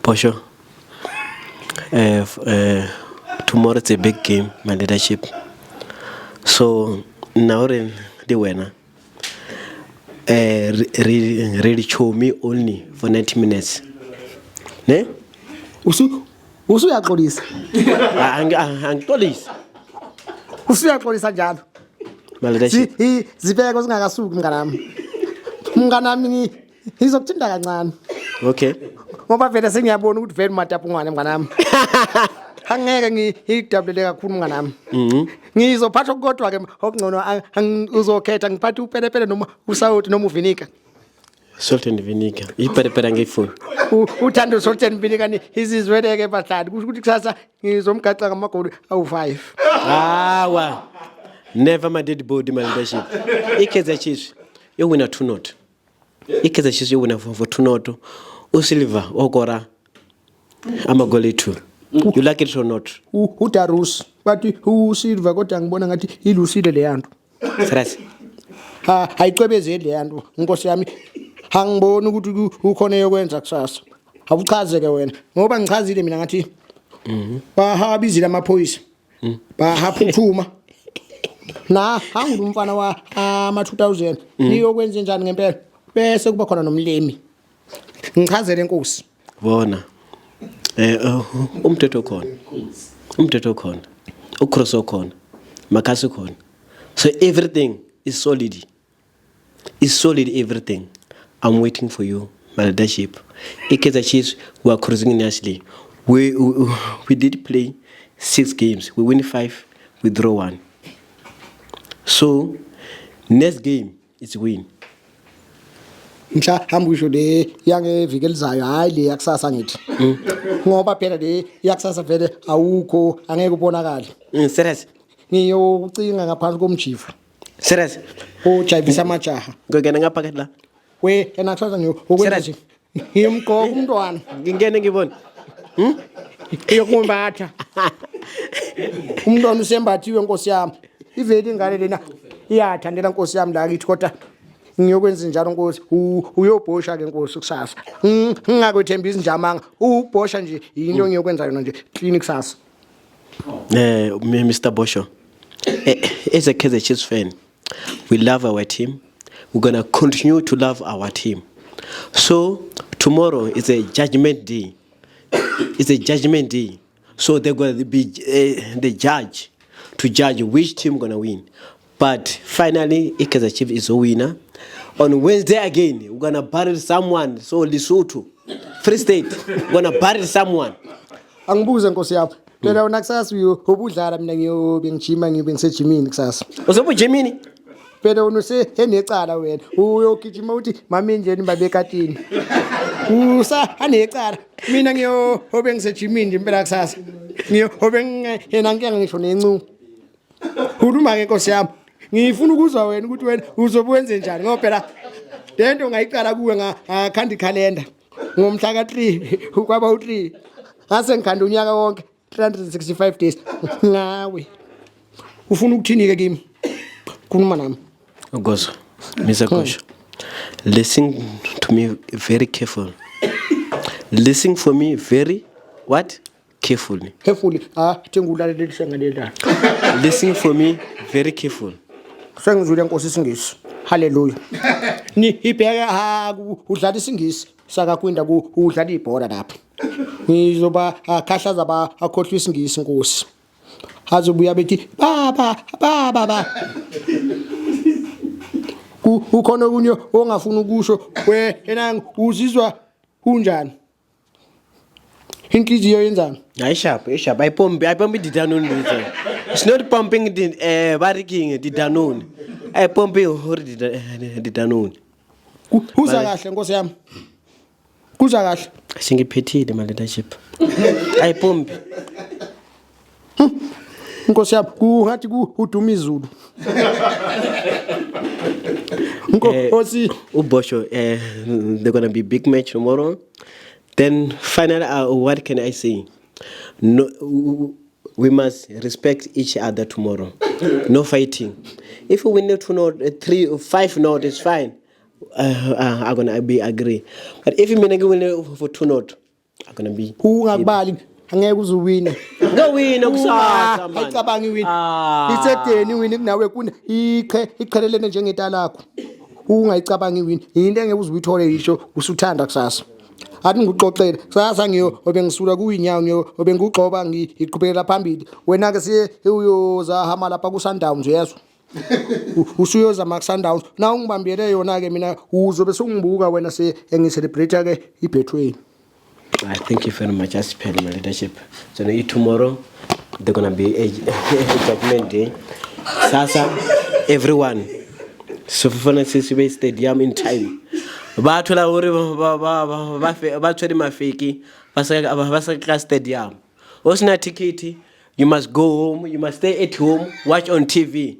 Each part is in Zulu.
Bosho, tomorrow it's a big game, my leadership. So now re le wena re chomi only for 90 minutes. Ne? Usuyaxolisa. Angixolisi. Usuyaxolisa njalo. My leadership. Zibeko zingakasuki mnganami. Mnganami, ngizokuthinta kancane. Okay. Ngoba vele sengiyabona ukuthi vele umatapungwane, mnganami. Angeke ngiyidabulele kakhulu, mnganami. Ngizophatha okukodwa ke okungcono, uzokhetha ngiphathe upelepele noma usawoti noma uvinika. Salt and vinegar. Iperepere angiyifuni. Uthanda usalt and vinegar, ni izizweleke bahlali. Kusho ukuthi kusasa ngizomgaxa ngamagoli awu-5. Hawa. Never my dead body, my leadership. IKaizer Chiefs yowina 2-0. IKaizer Chiefs yowina for 2-0. USilva okora amagoli 2. You like it or not? UDarus bathi uSilva, kodwa ngibona ngathi ilusile leya nto. Serious. Ha, ayicwebezeli leya nto, nkosi yami. Angiboni ukuthi ukhona eyokwenza kusasa. Awuchaze-ke wena, ngoba ngichazile mina ngathi bahabizile amaphoyisa, bahaphuthuma na hangu umfana wa ama-2000 niyokwenza njani ngempela, bese kuba khona nomlimi. Ngichazele, nkosi. Bona. Umthetho khona. Umthetho khona. Ucross khona. Makasi khona. So everything is solid. Is solid everything. I'm waiting for you, my leadership. IKaizer Chiefs, we are cruising nicely. We did play six games. We win five, we draw one. So next game is win. Mhla hamba usho le yangeviki elizayo, hayi le yakusasa. Ngithi ngoba phela le yakusasa vele awukho, angeke ubonakale. Serious? Ngiyokucinga ngaphansi komjiva. Serious? Ojayivisa amajaha. Ngingena ngaphakathi la. We yena, kusasa ngiyokwenza Serious? nje, ngiyomgqoka umntwana. Ngingene ngibone. Ngiyokumbatha umntwana, usembathiwe, nkosi yami. Iveli ingane lena iyathandela, nkosi yami, la kithi, kodwa ngiyokwenza njalo, nkosi. Uyobhosha ke, nkosi, kusasa. Ngingakwethembisi nje amanga, ubhosha nje yinto engiyokwenza yona nje clean kusasa. Mr. Bosho, as a Kaizer Chiefs fan, we love our team. We're gonna continue to love our team. So tomorrow is a judgment day. It's a judgment day. So they're gonna be the judge to judge which team gonna win. But finally, Kaizer Chiefs is a winner. On Wednesday again, we're gonna bury someone. So Lesotho, Free State, we're gonna bury someone. Angibuze, nkosi yami, phela wena kusasa ubudlala, mina ngiyobe ngijima, ngiyobe ngisejimini kusasa. Uzobe ujimini? Phela wena usenecala, wena uyogijima uthi mami njeni babekatini, usa anecala. Mina ngiyobe ngisejimini nje impela kusasa, ngiyobe yena ngeke ngisho nencu. Khuluma-ke, nkosi yami, ngifuna ukuzwa wena ukuthi wena uzobe wenze njani, ngoba phela le nto ngayiqala kuwe, ngakhanda ikhalenda ngomhla ka-3 kwaba u-3, ngase ngikhanda unyaka wonke, 365 days ngawe. Ufuna ukuthini-ke kimi? Khuluma nami. Gozo, Mr. Gosho, listen to me very careful. Listen for me very what? Carefully. Carefully. Ah, thengulalelishe ngalendaba. Listen for me very careful. Sengizwile, nkosi, isingisi. Haleluya. Ni ibheke ha udlala isingisi sakakwinda ku udlala ibhola lapha. Ngizoba akhahlaza ba akhohlwa isingisi, nkosi. Azobuya bethi baba baba ba. Ku ukhona okunye ongafuni ukusho wena? Uzizwa unjani? Inhliziyo yenzani? Hayi, sharp, sharp. I pump the Danone. It's not pumping the barricking the Danone. I pump the Danone. Kuza kahle, nkosi yami. Kuza kahle. Singiphethile, my leadership. Ayipompi. Nkosi yami, kungathi ku uduma izulu. Nkosi. Ubosho, they're gonna be big match tomorrow. Then finally, what can I say? No, we must respect each other tomorrow. No fighting. If we win two not three or five not, it's fine. I'm gonna be agree. But if you win for 2-0, Are gonna be Ungakubali angeke uze uwine. Ngawina kusasa man. Ayicabangi iwini. Ah. Isedeni iwini kunawe kuna iqhe iqhelelene njengetalakho. Ungayicabangi iwini. Into engeke uze uyithole yisho usuthanda kusasa. Athi ngikuxoxele kusasa ngiyo obengisula kuyinyawo ngiyo obengugxoba ngiqhubekela phambili. Wena ke siye uyozahama lapha ku Sundowns uyezwa. Usuyozama ku Sundowns. Na ungibambele yona ke mina uzobe sungibuka wena se engicelebrate ke iBetway. I thank you very much. As per my leadership. So now tomorrow they're gonna be a, a judgment day. Sasa, everyone. So for sibe stadium in time. Ba thola hore ba ba ba ba fe- ba tshwere mafeki ba sa ka stadium. O sena ticket, you must go home, you must stay at home, watch on TV.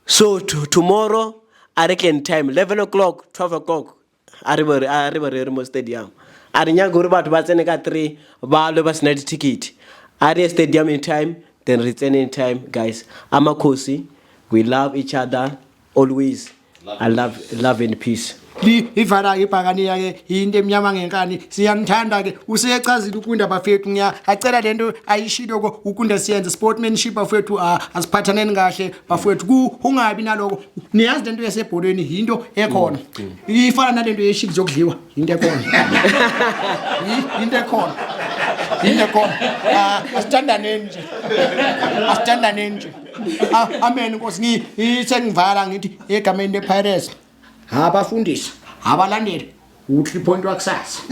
So tomorrow a re tleng time 11 o'clock, 12 o'clock a re be re re mo stadium. A re nyaka gore batho ba tsene ka 3 ba lwe ba sena di-ticket. A re ye stadium in time, then re tsene in time, guys. Amakhosi, we love each other always. I love love and peace. Li ivala ibhakaniya ke into emnyama ngenkani siyanithanda ke useyechazile ukunda bafethu ngiya acela lento ayishilo ko ukunda siyenze sportsmanship bafethu asiphathaneni kahle bafethu ku ungabi naloko niyazi lento yasebholweni into ekhona ifana nalento yeships yokudliwa into ekhona into ekhona into ekhona. Asithandaneni nje, asithandaneni nje. Amen Nkosi. Ngisengivala ngithi egameni lePirates abafundisi abalandeli u-3 point wakusasa.